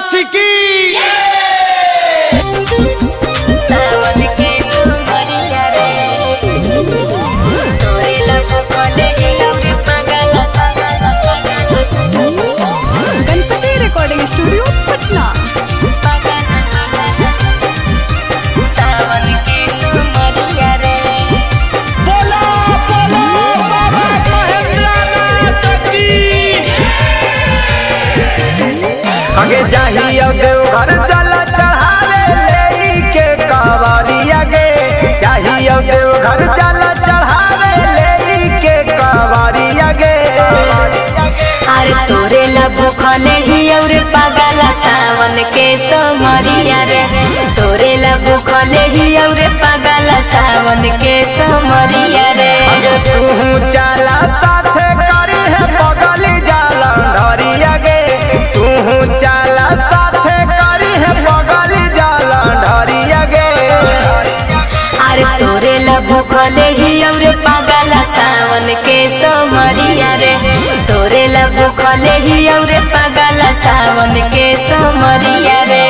नाथ की। सावन के सुमरिया रे तोरे लग कोले और पागल। Ganpati recording studio Patna. सावन के सुमरिया रे। बोला बोला बाबा महेंद्र नाथ की। आगे जाही देवघर जल चढ़ावे लेनी के कवरिया गे। जाही देवघर जल चढ़ावे लेनी के कवरिया गे। अरे तोरे ला भूखले ही और पागल सावन के सोमरिया रे। तोरे ला भूखले ही और पागल सावन के सोमरिया रे। आगे तू चला साथे करी है बगली जाला ढरिया गे। तू चला साथे करी है बगली जाला ढरिया गे। अरे तोरे ला भूखले ही और पागल सावन के सोमरिया रे। तोरे ला भूखले ही और पागल सावन के सोमरिया रे।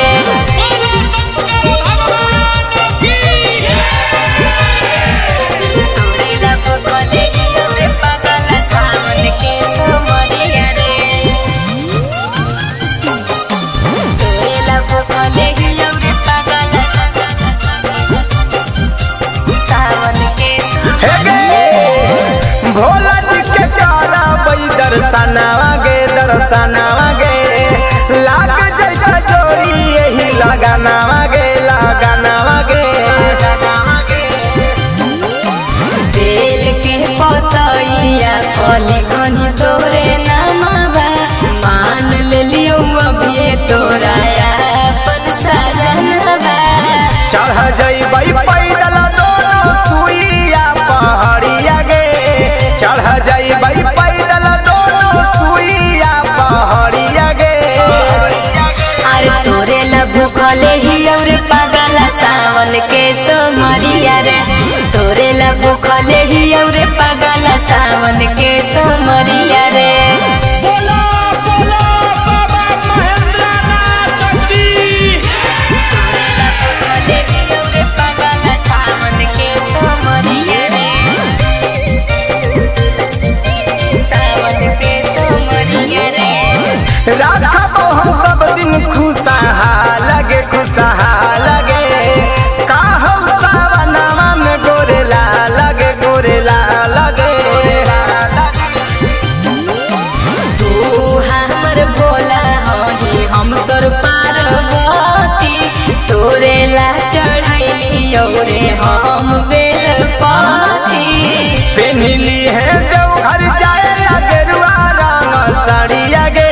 तोरे ला भूखले ही और पागल सावन के सोमरिया रे। तोरे ला भूखले ही और पागल सावन के हे गे भोला जी के करबै दर्शनवा गे, दर्शनवा गे। लाग जैसा जोड़ी यही लगानावा गे, लगानावा गे। बेल के पतैया कली कनी तोरे नामवा मान लेलियो अभी तोरा अपन सजनवा। चढ़ जइबै पैदल दोनों सुइया पहाड़िया गे। चढ़ जइबै पैदल दोनों सुइया पहाड़िया गे। अरे तोरे ला भूखले ही और पागल सावन के सोमरिया रे। तोरे ला भूखले ही और पागल सावन के सोमरिया रे। बोला बोला बाबा महेंद्र नाथ की। तोरे ला भूखले ही और पागल सावन के सोमरिया रे। सावन के सोमरिया रे। राखबो हम सब दिन खुशहा लगे, खुशहा लगे। काहू सावनवा में गोरेला लगे, गोरेला लगे। तू हमर भोला हही हम तोर पार्वती। तोरे ला चढ़ैली रे हम बेलपति। पेन्हली है देवघर जाए ला गेरुआ रंग साड़िया गे।